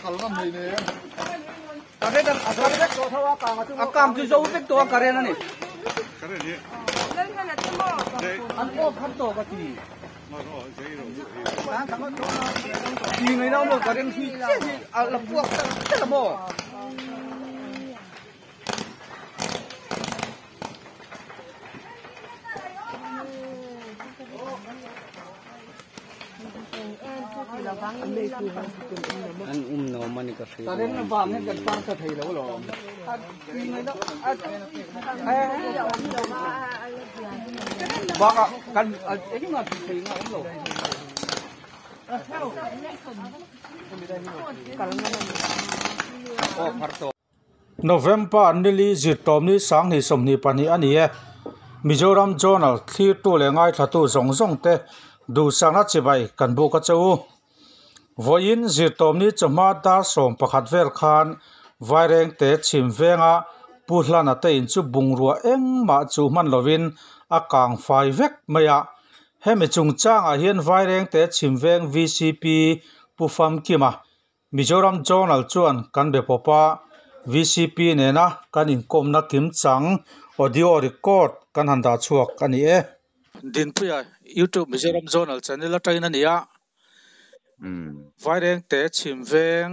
A kang chu zo vek tawh a current a ni. An off khat tawh ka ti. Ti ngaihna awm lo current hi chiah hi a la puak tak tak a maw. An um nuam a ni ka hria. Current avang hian kan park ta thei lo alawm. Bakah kan engmah tih thei nga awm lo. Aw phar tawh. November nili zirtawmni sanghnih 22 a ni e. Mizoram Journal thlirtu leh ngaithlatu zawng zawng te duhsakna chibai kan buk a che u. Vawiin zirtawmni chawhma dar 11 vel khan Vairengte chhim venga Pu Hlana te in chu bungrua engmah chu hman lovin a kang fai vek mai a. Hemi chungchangah hian Vairengte chhim veng VCP Pu Famkima Mizoram Journal chuan kan be pawp a, VCP nena kan inkawmna kimchang audio record kan han dah chhuak a ni e. Dinpuia YouTube Mizoram Journal channel atangin a ni a, Vairengte chhim veng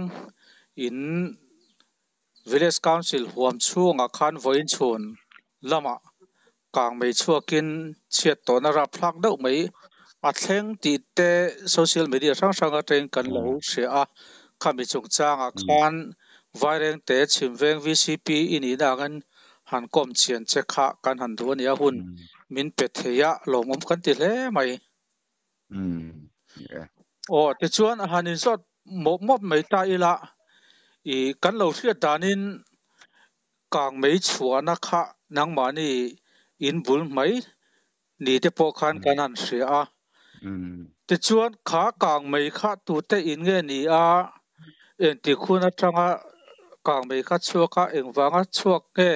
in Village Council huam chhungah khan vawiin chhun lamah kang mei chhuakin chhiat tawhna rapthlak deuh mai a thleng tih te social media hrang hrang atangin kan lo hria a. Khami chungchangah khan Vairengte chhim veng VCP i nihna angin han kawm chian che kha kan han duh a ni a, hun min pe thei a, lawmawm kan ti hle mai. Aw tichuan a han inzawt mawp mawp mai ta ila i kan lo hriat danin kang mei chhuahna kha nangmahni in bul mai ni te pawh khan kan han hria a. Tichuan kha kang mei kha tute in nge ni a, engtik hun atanga kang mei kha chhuak a, engvanga chhuak nge,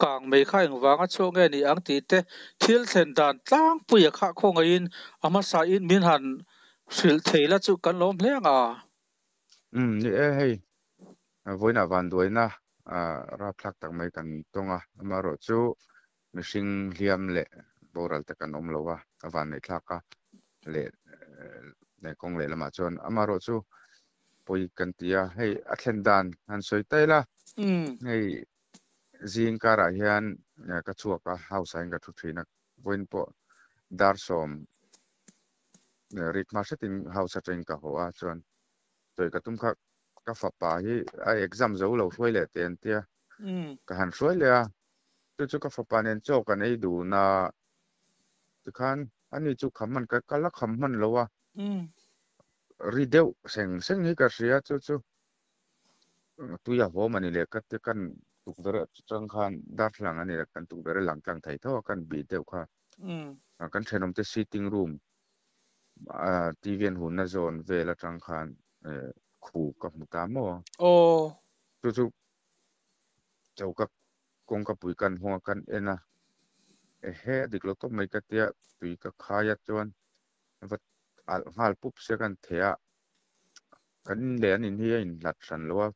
kang mei kha engvanga chhuak nge ni ang tih te thil thlen dan tlangpuia kha khawngaihin a hmasa in min han hrilh thei la chu kan lawm hle ang a. Ni e hei, vawiinah vanduaina rapthlak tak mai kan tawng a, amaherawhchu mihring hliam leh boral te kan awm lo a, a vanneih thlak a leh kawng leh lamah chuan amaherawhchu pawi kan ti a, hei a thlen dan han sawi ta ila, hei zing karah hian ka chhuak a, house ah hian ka thu thin a, vawiin pawh dar 10 rik hma hretin house atangin ka haw a, chuan sawi ka tum kha ka fapa hi a exam zo lo hruai leh teh an tia, ka han hruai leh a, chu chu ka fapa nen chaw kan ei dun a, tikhan ani chu kham hman ka kal a kham hman lo a, ri deuh seng seng hi ka hria chu chu tui a hawm a ni leh ka ti kan tukverh atang khan darthlalang a ni leh kan tukverh a lang tlang thei tho a kan bih deuh kha kan thenawm te sitting room TV an hunna zawn vel atang khan khu ka hmu ta maw. Chu chu choka kawngka pui kan hawng a kan en a, ehe a dik lo tawp mai ka tia tui ka khai a chuan va alh nghal pup sia kan theh a, kan in leh an in hi a inhlat hran lo a,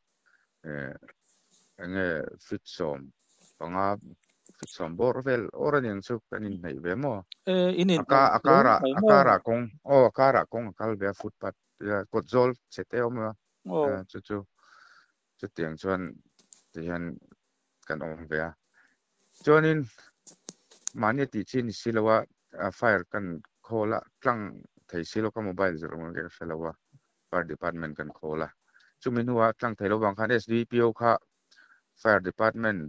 enge feet 15 feet 10 bawr vel awr a ni ang chu kan inhnaih ve maw. A karah a karah kawng aw a karah kawng a kal ve a footpath kawt zawl chhe te a awm a, chu chu chutiang chuan tihian kan awm ve a. Chuanin mahni a tih chi ni si lo a, fire kan call a, tlang thei si lo ka mobile zawrh ang ka hre lo a, fire department kan call a. Chumi hnuah tlang thei lo vang khan SDPO kha fire department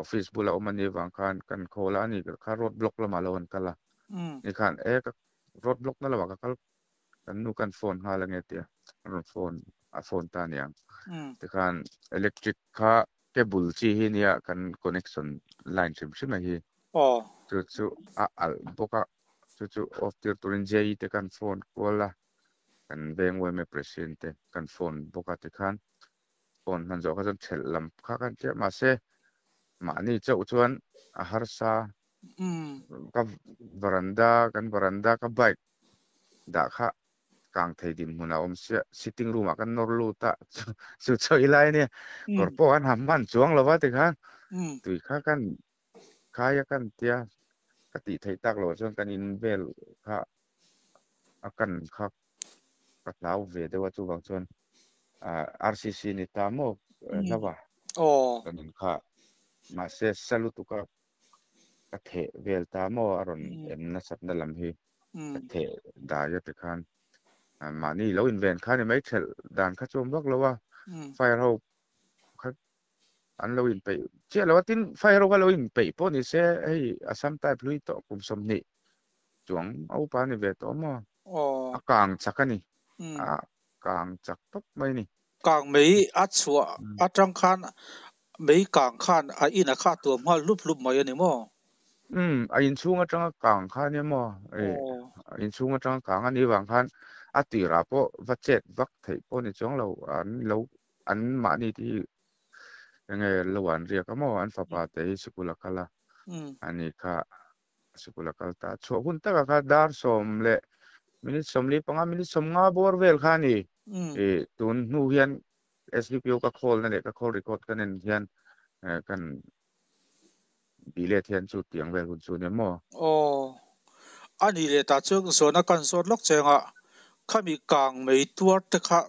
office bula awm a nih avang khan kan call a, ani kha road block lamah lo an kal a. Ni khan e ka road block na lamah ka kal kan nu kan phone nghal ange tia a rawn phone a phone ta aniang. Tikhan electric kha cable chi hi nia kan connection line hrim hrim a hi. Chu chu a alh bawk a, chu chu off tir turin JE te kan phone kual a, kan veng yma president te kan phone bawk a tikhan phone hman zawh kha chuan thelh lam kha kan tia mahse mahni chauh chuan a harsa ka veranda kan veranda ka bike dah kha ka kang thei dinhmun a awm sia, sitting room ah kan nawr lut a, chu chawi lai ania, kawr pawh kan han hman chuang lo va tikhan tui kha kan khai a kan tia, ka tih theih tak loh chuan kan in vel kha a kan kha ka hlau ve deuh a, chuvang chuan RCC ni ta maw hlauh a kan in kha mahse sa lutuk a ka theh vel ta maw a rawn em nasatna lam hi ka theh dai a tikhan mahni lo inven kha ni mai thelh dan kha chu awm vak lo a, fire ho kha an lo inpeih chiah lo a, tin fire ho kha lo inpeih pawh ni se hei Assam type hlui tawh kum 20 chuang a upa ni ve tawh maw a kang chak a ni a kang chak tawp mai a ni. Kang mei a chhuah atang khan mei kang khan a in a kha tuam nghal hlup hlup mai a ni maw? Umm, a inchhung atanga kang kha a nia maw? A inchhung atanga kang a nih vang khan a tirah pawh va chet vak theih pawh ni chuang lo, an lo an mahni te hi enge lo an riak a maw? An fapa te hi sikul a kal a, ani kha sikul a kal ta. Chhuah hun takah kha dar 10 leh minute 45, minute 50 bawr vel kha a ni. Tun hnu hian SDPO ka call na leh ka call record ka nen hian kan bih let hian chu tiang vel hun chu nia maw? Aw, a nih leh tah chuan zawhna kan zawt lawk cheng a, khami kang mei tuar te kha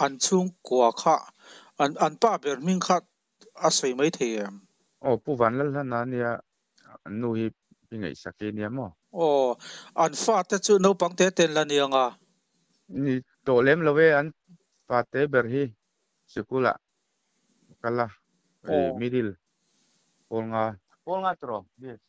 an chhungkua kha an an pa ber hming kha a sawi mai thei em? Aw, Pu Vanlalhlana nia, an nu hi pi ngaihsak hi nia maw? Aw, an fate chu naupang te ten la niang a? Ni tawh lem lo e, an fate ber hi sikulah kal a, middle pawl nga, pawl nga tawh yes,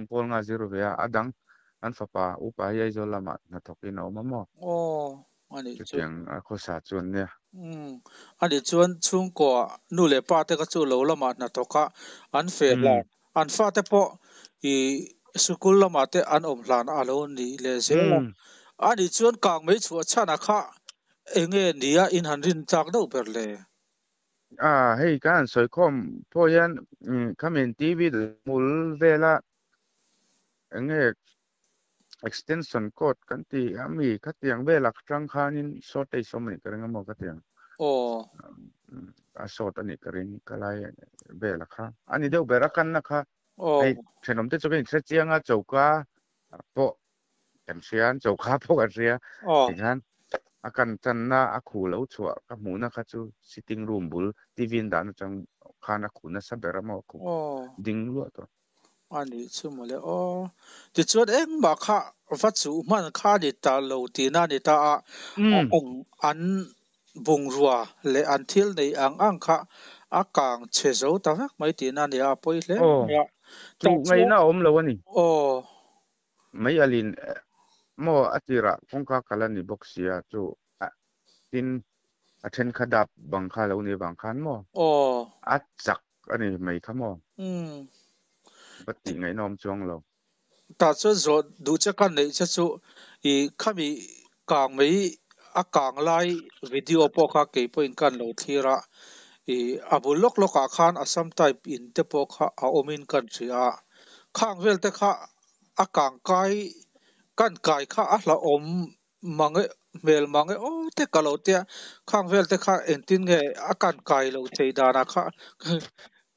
pawl nga zir ve a, a dang an fapa upa hi Aizawl lamah hnathawkin a awm a maw? Aw, a nih chu. Chutiang a khawsa chuan nia. Umm, a nih chuan chhungkaw nu leh pa te kha chu lo lamah hnathawk a an feh hlan, an fate pawh i sikul lamah te an awm hlan a lo nih leh zel a. A nih chuan kang mei chhuah chhan a kha enge nia in han rin tlak deuh ber le? A, hei kan han sawi khawm pawh hian khamin TV hmul vela enge extension cord kan ti a mi khatiang velah atang khanin shortage awm a nih ka ring a maw khatiang a short a nih ka ring ka lai velah kha a ni deuh ber a kanna kha hei thenawm te chu ka inhre chiang a choka pawh kan hria an choka pawh kan hria tikhan a kan channa a khu lo chhuah ka hmuhna kha chu sitting room bul TV an dahna chang khan a khu nasa ber a maw a khu ding luah tawh. A nih chu mawle aw. Tichuan engmah kha va chuh hman kha a ni ta lo tihna a ni ta a, an bungrua leh an thil neih ang ang kha a kang chhe zo ta vek mai tihna a ni a, a pawi hle mai a. Chuh ngaihna a awm lo a ni. Aw. Mai alin maw a tirah kawngka kal a ni bawk sia chu tin a then kha dap bang kha lo ni vang khan maw a chak a ni mai kha maw va tih ngaihna awm chuang lo. Tah chuan zawh duh che ka neih che chu i khami kang mai a kang lai video pawh kha kei pawhin ka an lo thlir a, i a bul lawk lawk ah khan Assam type in te pawh kha a awm in ka an hria a, khang vel te kha a kang kai kan kai kha a hlauhawm mang e hmel mang e aw te ka lo tia khang vel te kha engtin nge a kan kai lo thei danah kha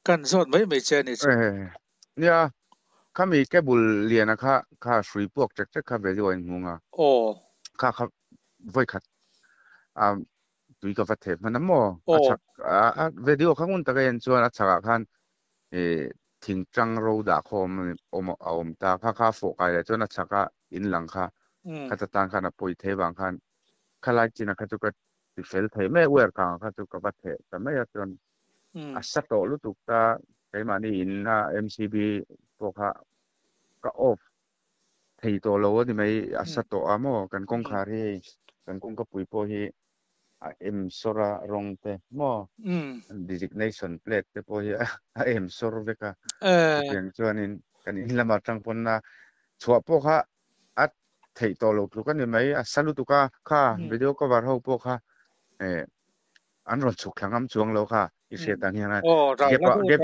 kan zawt mai mai che a ni chu. Nia, khami cable liana kha kha hrui puak ṭek ṭek kha value a inhmung a. Aw. Kha kha vawi khat a tui ka va theh hman a maw? A chhak a video kha ngun taka en chuan a chhakah khan thingtang ro dah khawm awm a awm ta kha kha fawh kai leh chuan a chhak a in lang kha kha tan khan a pawi thei vang khan khalai chin a kha chu ka ti fel thei mai a uar kang kha chu ka va theh ta mai a chuan a sa tawh lutuk ta keimahni in a MCB pawh kha ka off thei tawh lo a ni mai a sa tawh a maw kan kawngkhar hi hei kan kawngkapui pawh hi a em sawr a rawng te maw designation plate te pawh hi a em sawr vek a chutiang chuanin kan in lamah tang pawn a chhuah pawh kha a theih tawh lo tluk a ni mai a sa lutuk a kha video cover ho pawh kha an rawn chhuk thla ngam chuang lo kha i hriat ang hian gap gap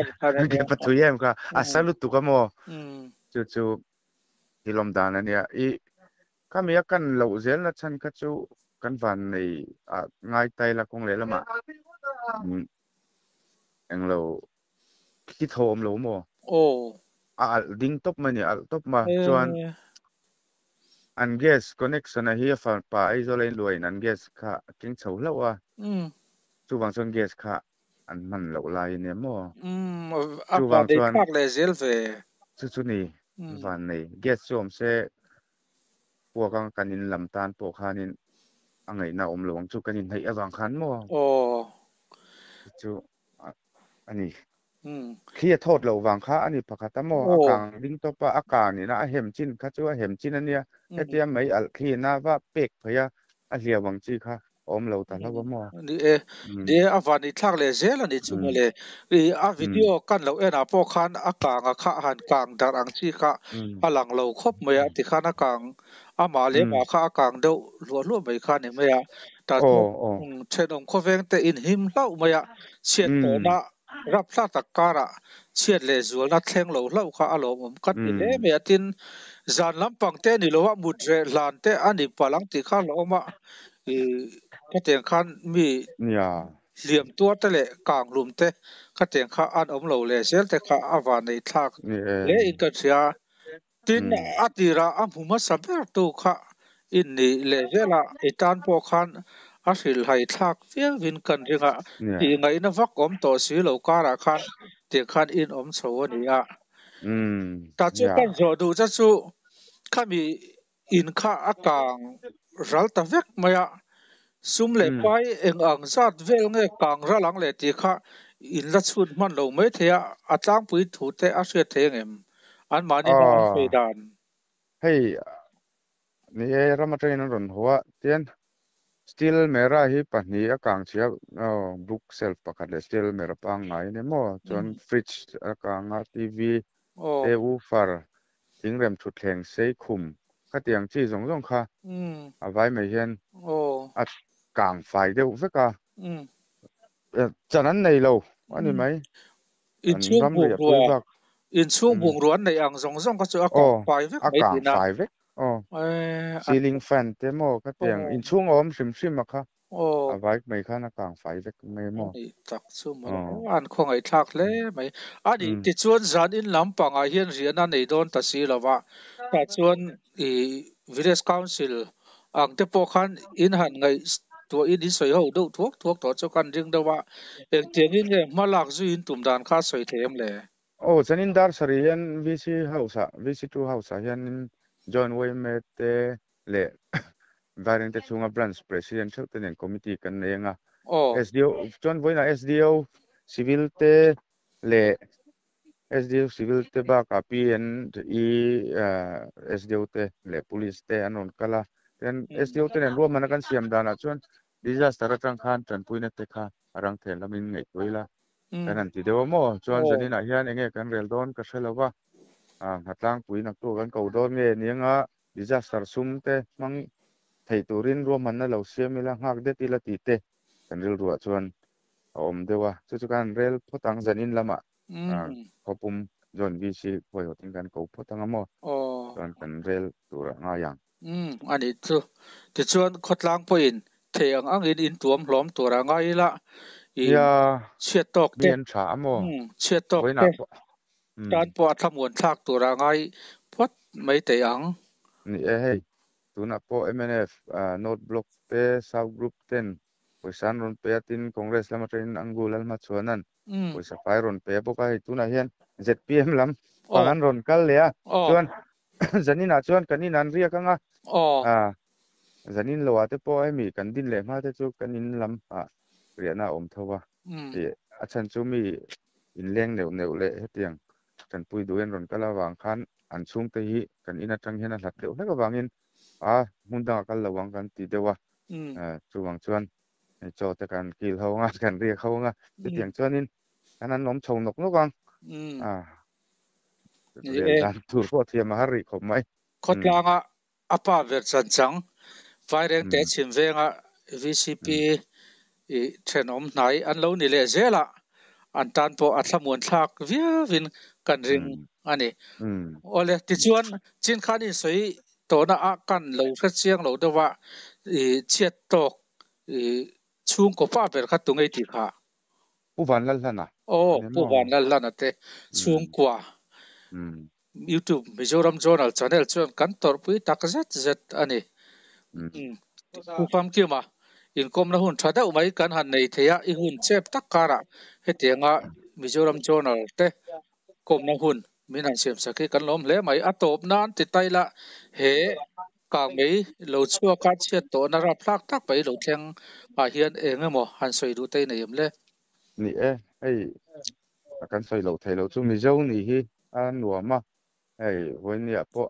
gap a thui em kha a sa lutuk a maw chu chu thilawm dan a nia i. Khami a kan loh zelna chhan kha chu kan van nei ah ngai tai la kawng lehlamah englo khi tho awm lo maw? Aw. A alh ding tawp mai ni, a alh tawp ma. Chuan an gas connection a hi a fapa Aizawl a inluahin an gas kha a keng chho hlauh a. Chuvang chuan gas kha an hman loh lai a nia maw? Umm, a van nei thlak leh zel ve. Chu chu ni, van nei. Gas chu awm se puak ang kan in lam tan pawh khanin a ngaihna awm lo ang chu kan inhnaih avang khan maw? Aw. Chu chu a ni. Thli a thawt loh vang kha a ni pakhat a maw? A kang ding tawp a, a kang nihna a hem chin kha chu a hem chin a nia. Hetia mei alh thli na va pek phei a, a hliau ang chi kha a awm lo ta hlauh a maw? Ni e, ni e, a van i thlak leh zel a nih chu mawle. I a video kan lo en ah pawh khan a kang a kha a han kang darh ang chi kha a lang lo khawp mai a, tikhan a kang amah leh amah kha a kang deuh hluah hluah mai kha a ni mai a. Tah chuan thenawm khawveng te inhim hlauh mai a, chhiat tawhna rapthlak tak karah chhiat leh zualna thleng lo hlauh kha a lawmawm ka ti hle mai a. Tin, zan lampang te ni lo a, mut reh hlan te a ni palh ang tih kha a hlauhawm a, ih khatiang khan mi hliam tuar te leh kang hlum te khatiang kha an awm lo leh zel te kha a vanneih thlak hle in ka hria. Tin, a tirah a hmu hmasa ber tu kha in nih leh velah i tan pawh khan a hrilhhai thlak viau in kan ring a, tih ngaihna vak awm tawh si lo karah khan tiang khan in awm chho a ni a. Tah chu kan zawh duh che chu khami in kha a kang ral ta vek mai a, sum leh pai eng ang zat vel nge kang ral ang leh tih kha in la chhut hman lo mai thei a, a tlangpui thu te a hriat thei angem? Anmahni hna an sawi dan. Hei ni e, ram atangin an rawn haw a, tian steel mera hi pahnih a kang chhia aw book shelf pakhat leh steel mera pangngai a ni maw, chuan fridge a kang a, TV te woofer thingrem thutthleng sei khum khatiang chi zawng zawng kha a vai mai hian a kang fai deuh vek a, chan an nei lo a ni mai. Inchhung bungrua, inchhung bungrua an neih ang zawng zawng kha chu a kang fai vek mai thin a. A kang fai vek, aw. Ceiling fan te maw khatiang inchhung a awm hrim hrim a kha. A vai mai khan a kang fai vek mai maw. A nih tak chu maw. An khawngaihthlak hle mai. A nih tichuan zan in lampangah hian rian a nei dawn ta si lo va, tah chuan i Village Council ang te pawh khan in han ngaihtuahin in sawi ho deuh thuak thuak tawh chu kan ring deuh a, engtiangin nge hma lak zui in tum dan kha a sawi thei em le? Aw, chuanin dar sarih hian VC House ah, VC two House ah hianin Joint Yma te leh Vairengte chhunga Branch President theuh te nen Committee kan nei anga, SDO, chuan vawiinah SDO Civil te leh SDO Civil te bakah PNE SDO te leh Police te an rawn kal a, tichuan SDO te nen ruahmanna kan siam danah chuan disaster atang khan tanpuina te kha a rang thei lamin ngaihtuah ila kan han ti deuh a maw? Chuan zaninah hian enge kan rel dawn ka hre lo va, nghatlangpui naktu kan ko dawn nge nianga disaster sum te hmang thei turin ruahmanna lo siam ila nghak det ila tih te kan rilruah chuan a awm deuh a, chu chu khan rel phawt ang zanin lamah khawpum John VC khuaihawtin kan ko phawt ang a maw? Chuan kan rel tur a ngai ang. Umm a nih chu. Tichuan khawtlang pawhin thei ang angin in tuam hlawm tur a ngai ila i chhiat tawk te Mi an tha a maw? Umm chhiat tawk te tan pawh a thlamuan thlak tur a ngai phawt mai thei ang. Ni e hei, tunah pawh mnf North Block te South Group ten Pawisa an rawn pe a, tin Congress lam atangin Angu Lalhmachhuana'n pawisa fai rawn pe a bawk a, hei tunah hian zpm lam pang an rawn kal leh a, chuan zaninah chuan kan in an riak ang a, zanin loah te pawh hemi kan din leh hma te chu kan in lam ah riahna a awm tho a, a chhan chu mi inleng neuh neuh leh hetiang tanpui duhin rawn kal avang khan an chhungte hi kan in atang hian a hlat deuh hlek avangin a hmun dangah kal lo ang kan ti deuh a, chuvang chuan chaw te kan kil ho anga kan riak ho anga chutiang chuanin kan an awm chho nawk nawk ang a rel dan tur pawh thiam a har rih khawp mai. Khawtlanga a pa ber chan chang Vairengte chhim venga VCP i thenawm hnai an lo ni leh zel a, an tan pawh a thlamuan thlak viauin kan ring a ni. Awle, tichuan chin khan insawi tawhna a kan lo hre chiang lo deuh a, i chhiat tawk i chhungkaw pa ber kha tu ngei tih kha? Pu Vanlalhlana Aw, a ni Pu maw? Vanlalhlana te chhungkua YouTube Mizoram Journal channel chuan kan tawrhpui tak zet zet a ni. Pu Famkima, inkawmna hun tha deuh mai kan han nei thei a, i hun chep tak karah hetianga Mizoram Journal te kawmna hun min han siamsak hi kan lawm hle mai. A tawp nan ti tai la, he kang mai lo chhuak a chhiat tawhna rapthlak tak mai lo thleng ah hian eng emaw han sawi duh te i nei em le? Ni e, hei kan sawi loh theih loh chu Mizo nih hi a nuam a, hei vawinia pawh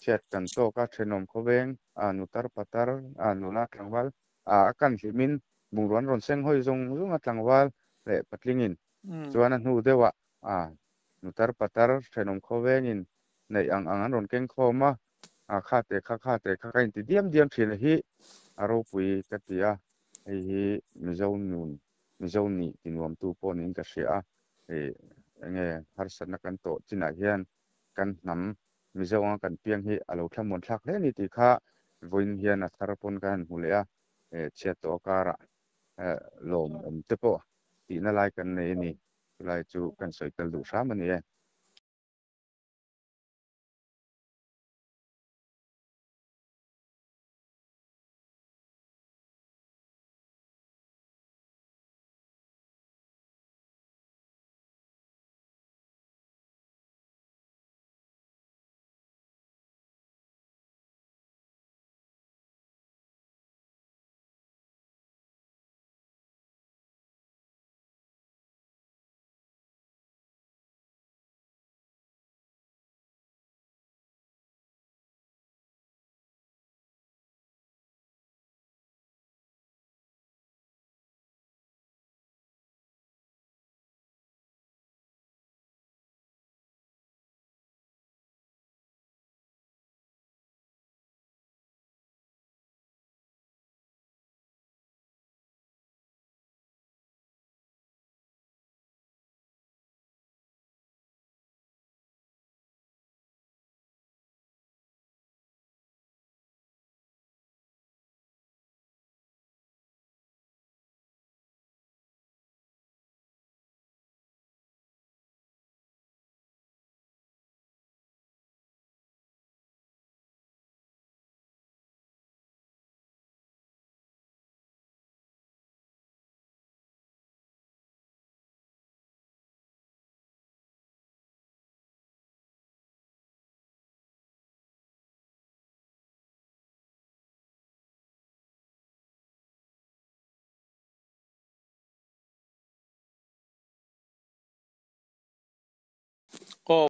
chhiat kan tawk a, thenawm khawveng a nutar patar a nula tlangval a kan hlimin bungrua an rawn seng hawi zawng zawng a tlangval leh patlingin chuan a hnu deuhah a nutar patar thenawm khawvengin neih ang ang an rawn keng khawm a, a kha te kha kha te kha ka inti diam diam thin a hi a ropui ka ti a, hei hi Mizo nun Mizo nih ti nuamtu pawh niin ka hria a, hei enge harsatna kan tawh chinah hian kan hnam Mizo anga kan piang hi a lo thlamuan thlak hle a ni tih kha vawiin hian a thar pawn ka han hmu leh a, chhiat tawh a karah lawmawm te pawh tihna lai kan nei a ni, chulai chu kan sawi tel duh hram a ni e.